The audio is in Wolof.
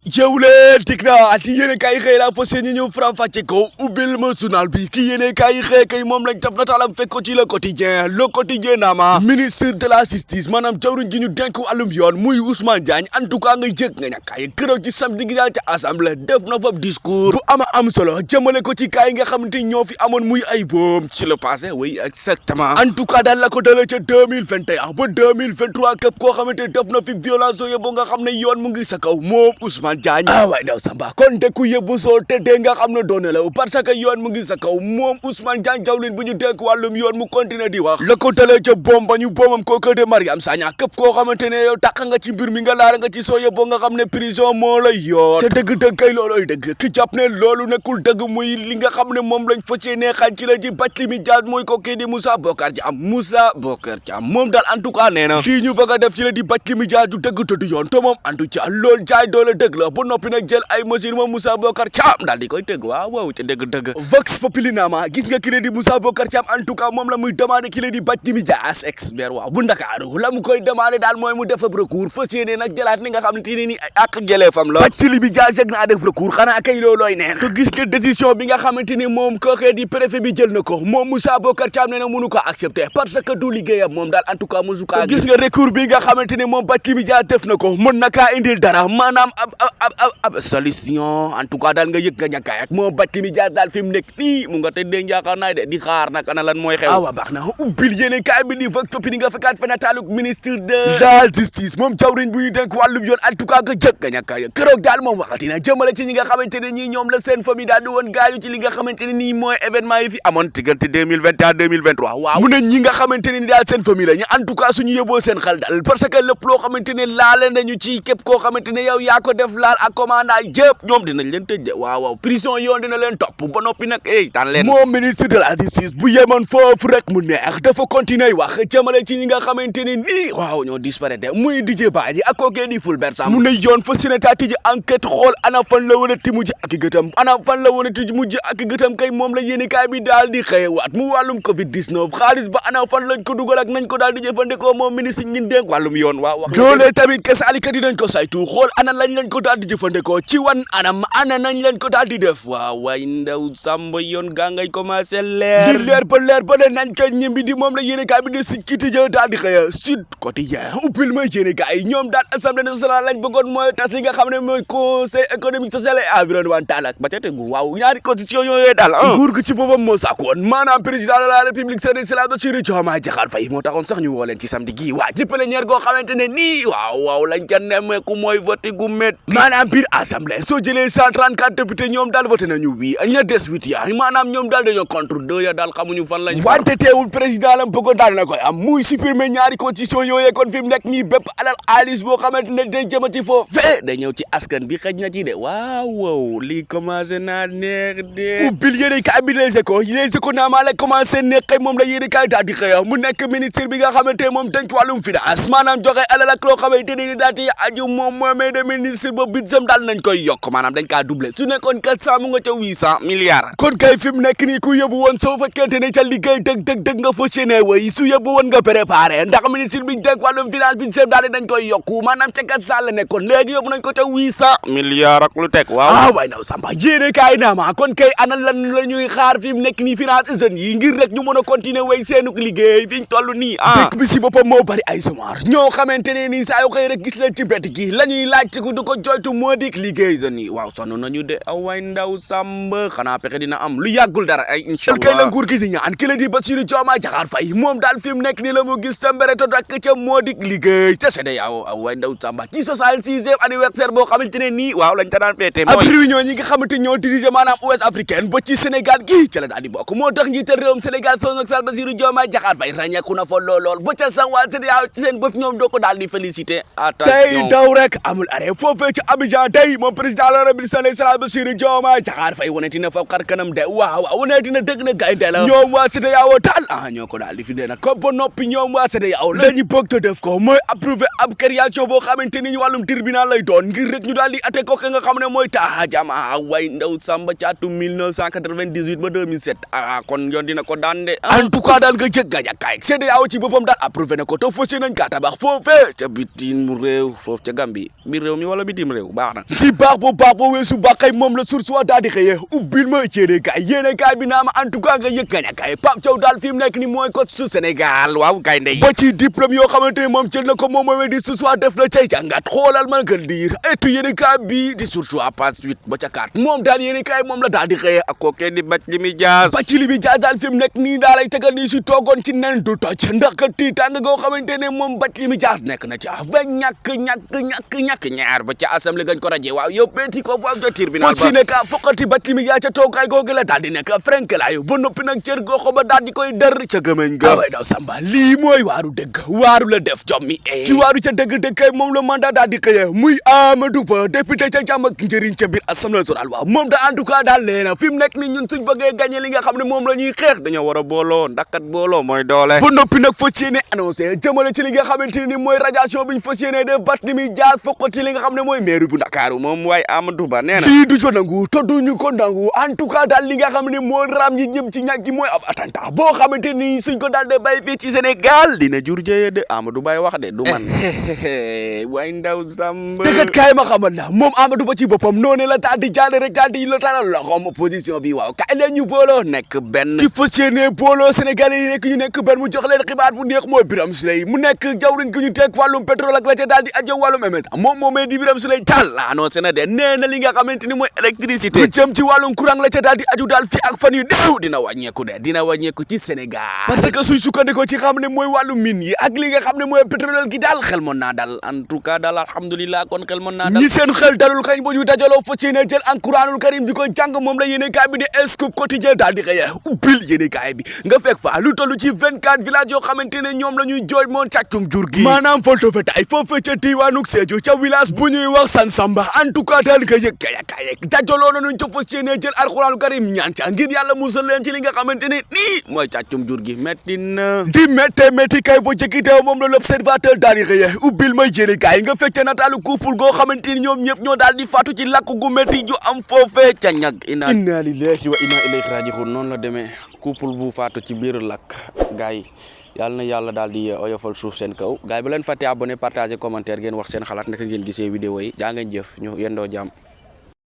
Jewle tikna ati yene kay xey la fo seen ñu faram fàcce ko ubbil ma journal bi ki yene kay xey kay moom lañ taf natalam fekk ko ci le quotidien nama ministre de la justice manam jawriñ ji ñu denk wàllum yoon muy Ousmane Diagne en tout cas nga jëg nga ñakay kërëw ci samedi gi daal ci assemblée def na fa discours bu am solo jëmale ko ci kay nga xamante ñoo fi amoon muy ay boom ci le passé oui exactement en tout cas daal la ko dale ca 2021 ba 2023 képp koo xamante def na fi violence yo bo nga xam ne yoon mu ngi sa kaw moom Ousmane Diagne waay daw samba kon de ku yëbbu soo tëddee nga xam ne doone la parce que yoon mu ngi sa kaw moom Ousmane Diagne jawlin bu ñu dénk wàllum yoon mu continuer di wax la ko dalee ca boom ba ñu boomam kooku de Mariam Sagna képp koo xamante ne yow tàq nga ci mbir mi nga laara nga ci soo yëbboo nga xam ne prison moo la yoon te dëgg-dëgg kay looloy dëgg ki jàpp ne loolu nekkul dëgg muy li nga xam ne moom lañ fëccee ne xañ ci la ji bàcc li mi jaaj mooy ko kii di Moussa Bocar Thiam moom daal en tout cas nee na kii ñu bëgg a def ci la di bàcc li mi jaaj du dëgg te du yoon te moom antu ci loolu jaay doole dëgg la ba noppi nag jël ay mesures moom Moussa Bocar Thiam daal di koy tëgg waaw ca dëgg Vox Populi nama gis nga ki la di Moussa Bocar Thiam en tout cas moom la muy demandé ki la di bàcc li mi jaaj expert waaw bu Ndakaaru la mu koy demandé daal mooy mu def ab recours fas yéene nag jëlaat ni nga xam ne te ni ak geleefam la bàcc li mi jaaj yëg naa def recours xanaa kay loolooy neen ko gis nga décision bi nga xamante ni moom kookee di préfet bi jël na ko moom Moussa Bocar Thiam nee na mënu ko accepter parce que du liggéeyam moom daal en tout cas mosu kaa gis nga recours bi nga xamante ni moom bàcc li mi jaaj def na ko mën na kaa indil dara maanaam ab solution en tout cas daal nga yëg nga ñàkkaay ak moom bàcc li mi jaaj daal fi mu nekk nii mu nga tëddee njaaxaar naay de di xaar nag ana lan mooy xew awa baax na ubbil yéene kaay bi di Vox Populi nga fekkaat fa nataaluk ministre de la justice moom jawriñ bu ñu dénk wàllum yoon en tout cas nga jëg nga ñàkkaay keroog daal moom waxati na jëmale ci ñi nga xamante ne ñii ñoom la seen famille daal di woon gaayu ci li nga xamante ne nii mooy événement yi fi amoon diggante 2021 2023 waaw mu ne ñi nga xamante ne ni daal seen famille la ñu en tout cas suñu yóbboo seen xel daal parce que lépp loo xamante ne laale nañu ci képp koo xamante ne yow yaa ko def laal ak commandant yëpp ñoom dinañ leen tëj de waaw prison yoon dina leen topp ba noppi nag tan leen moom ministre de la justice bu yemoon foofu rek mu neex dafa continuer wax jëmale ci ñi nga xamante ne nii waaw ñoo disparaître muy Didier Badji ak kookee di Fulbert Sambou mu ne yoon fa sénétat tiji enquête xool ana fan la wala ti mujj ak i gëtam ana fan la wala ti mujj ak i gëtam kay moom la yéenekaay bi daal di xëyewaat mu wàllum covid 19 xaalis ba ana fan lañ ko dugal ak nañ ko daal di jëfandikoo moom ministre ñi dénk wàllum yoon waaw wax loolee tamit ke saalikat yi nañ ko saytu xool ana lañ ko daal di jëfandikoo ci wan anam ana nañ leen ko daal di def waaw waay ndaw samba yoon gaa ngay commencé leer ba ne nañ ko ñimbi di moom la yéenekaay bi di Sud Quotidien daal di xëya Sud Quotidien uppil ma yéenekaay ñoom daal assemblée nationale lañ bëggoon mooy tas li nga xam ne mooy conseil économique social et environnemental ak ba ca tegu waaw ñaari constitution yooyu daal nguur gi ci boppam moo sàkkoon maanaam président de la république son excellence Bassirou Diomaye Diakhar Faye moo taxoon sax ñu woo leen ci samedi gi waa ci plénière goo xamante ne nii waaw lañ ca nemmeeku mooy vote gu métti maanaam biir assemblée soo jëlee 134 députés ñoom daal voté nañu wii ña des 8 ya maanaam ñoom daal dañoo contre 2 ya daal xamuñu fan lañ wante teewul président lam bëggoon daal na koy am muy supprimer ñaari constitution yooyee kon fi mu nekk nii bépp alal xaalis boo xamante ne day jëma ci foofu day ñëw ci askan bi xëj na ci de waaw lii commencé naa neex de ubbil yéene kaay bi les échos naa maa la commencé neex xëy moom la yéene kaay daal di xëya mu nekk ministre bi nga xamante ne moom dañ ci wàllum finance maanaam joxe alal ak loo xamante ne ni daal di aju moom moomee de ministre ba budget daal nañ koy yokk maanaam dañ kaa doublé su nekkoon 400 mu nga ca 800 milliards kon kay fi mu nekk nii ku yóbbu woon soo fekkente ne ca liggéey dëgg nga fas yéene way su yóbbu woon nga préparé ndax ministre bi dégg wàllum finance budget daal dañ koy yokku maanaam ca 400 la nekkoon léegi yóbbu nañ ko ca 800 milliards ak lu teg waaw waay naw samba yéene kaay naa ma kon kay ana lan la ñuy xaar fi mu nekk nii finance jeunes yi ngir rek ñu mën a continuer way seenuk liggéey fi ñu toll nii dëkk bi si boppam moo bari ay chômage ñoo xamante ne nii saa yu xëy rek gis leen ci mbedd gi la ñuy laaj ci ku du ko joytu moo dik liggéey jeunes yi waaw sonn nañu de awaay ndaw samba xanaa pexe dina am lu yàggul dara ay inchallah kay la nguur gi di ñaan ki la di Bassirou Diomaye Diakhar Faye moom daal fi mu nekk nii la mu gis tambere to dak ca moo dik liggéey te CEDEAO awaay ndaw samba ci 66e anniversaire boo xamante ne nii waaw lañ ta daan feete mooy ab réunion ñi nga xamante ñoo dirigé maanaam ouest africaine ba ci Sénégal gi ci la daal di bokk moo tax njiital réewum Sénégal son excellence Bassirou Diomaye Diakhar Faye ràññeeku na fa lool ba ca sax waa CEDEAO ci seen bopp ñoom doo ko daal di félicité tey daw rek amul arrêt foofee ci Abidjan tey moom président de la République son excellence Bassirou Diomaye Diakhar Faye waneti na fa xar kanam de waaw waneti na dëgg na gaynde la ñoom waa CEDEAO daal ñoo ko daal di fi dee nag ko ba noppi ñoom waa CEDEAO la ñu bëgg te def ko mooy approuvé ab création boo xamante ni ñu wàllum tribunal lay doon ngir rek ñu daal di atte ko nga xam ne mooy Taha Jama way ndaw samba caatu 1998 ba 2007 kon yoon dina ko daan de en tout cas daal nga jëg nga jàkkaay CEDEAO ci boppam daal approuvé na ko te fas yéene nañ kaa tabax foofee ca bitim réew foofu ca Gambie biir réew mi wala bitim réew réew baax na ci baax boo weesu baax kay moom la source wa daal di xëyee ubbil ma yéene kaay bi naa ma en tout cas nga yëg kañ kay Pape Thiaw daal fi mu nekk ni mooy coach su Sénégal waaw kay ndey ba ci diplôme yoo xamante ne moom jël na ko moom mooy di source wa def na cay jàngat xoolal ma nga diir etu yéene kaay bi di source wa passe 8 ba ca 4 moom daal yéene kaay moom la daal di xëyee ak kookee di Barthélémy Dias daal fi mu nekk nii daa lay tegal nii si toogoon ci nen du toj ndax ka tiitàng goo xamante ne moom Barthélémy Dias nekk na ca ba ñàkk ñaar ba ca assemblée gañ ko raje waaw yow peeti ko waaw ca tribunal ba ne ka fokkati Barthélémy Dias ca toogaay googu la daal di nekk frank laayu ba noppi nag cër goxo ba daal di koy dar ca gëmeñ ga way daw samba lii mooy waaru dëgg waaru la def jommi ci waaru ca dëgg kay moom la mandat daal di xëyee muy Amadou Ba député ca jàmm ak njëriñ ca biir assemblée nationale waaw moom da en tout cas daal leena fi mu nekk ni ñun suñ bëggee gagné li nga xam ne moom la ñuy xeex dañoo war a booloo ndax kat booloo mooy doole ba noppi nag fas yéene annoncé jëmale ci li nga xamante ni mooy radiation bi ñu fas yéene def Barthélémy Dias fokkati li nga xam ne mooy maire bu Ndakaaru moom waaye Amadou Ba nee na lii du ko nangu te duñu ko nangu en tout cas daal li nga xam ne mooy ram ñi ñëm ci ñàkk gi mooy ab attentat boo xamante ni suñ ko daal de bàyyi fii ci Sénégal dina jur jëye de Amadou Ba wax de du man waaye ndaw sàmb dëggat kaay ma xamal la moom Amadou Ba ci boppam noonu la daal di jaale rek daal di la talal loxoom opposition bi waaw kaay leen ñu booloo nekk benn ki fas yéene booloo Sénégalais yi nekk ñu nekk benn mu jox leen xibaar bu neex mooy Birame Souleye mu nekk jawriñ ki ñu teg wàllum pétrole ak la ca daal di ajo wàllum éméta moom moomee di Birame Souleye Tall la annoncé na de nee na li nga xamante ni mooy électricité lu jëm ci wàllum courant la ca daal di aju daal fii ak fan yu néew dina wàññeeku ci Sénégal parce que suñ sukkandikoo ci xam ne mooy wàllum mine yi ak li nga xam ne mooy pétrole gi daal xel mën naa dal en tout cas daal alhamdulilah kon xel mën naa dal ñi seen xel dalul kañ bu ñu dajaloo fas yéene jël en Quraanul Karim di ko jàng moom la yéene kaay bi di Scoop Quotidien daal di xëyee ubbil yéene kaay bi nga fekk fa lu toll ci 24 villages yoo xamante ne ñoom la ñuy jooy moon càccum jur gi maanaam folto fetaay foofu ca diwaanuk Sédhiou ca village bu ñuy wax Sansamba en tout cas daal ka yëg kayakaay dajaloo nañu ca fas yéene jël Alxuraanul Karim ñaan ca ngir yàlla musal leen ci li nga xamante ne nii mooy càccum jur gi metti na di métti kay bu jëkkiteew moom la l'Observateur daal di xëyee ubbil may yéene kaay nga fekk nataalu couple goo xamante ni ñoom ñëpp ñoo daal di faatu ci lakk gu métti ju am foofee ca ñag inna lillahi wa inna ilayhi raji'un noonu la demee couple bu faatu ci biir lakk gars yi yàlla na yàlla daal di oyofal suuf seen kaw gars yi ba leen fàtte abonné partager commentaire ngeen wax seen xalaat naka ngeen gisee vidéo yi jaa ngeen jëf ñu yendoo jàmm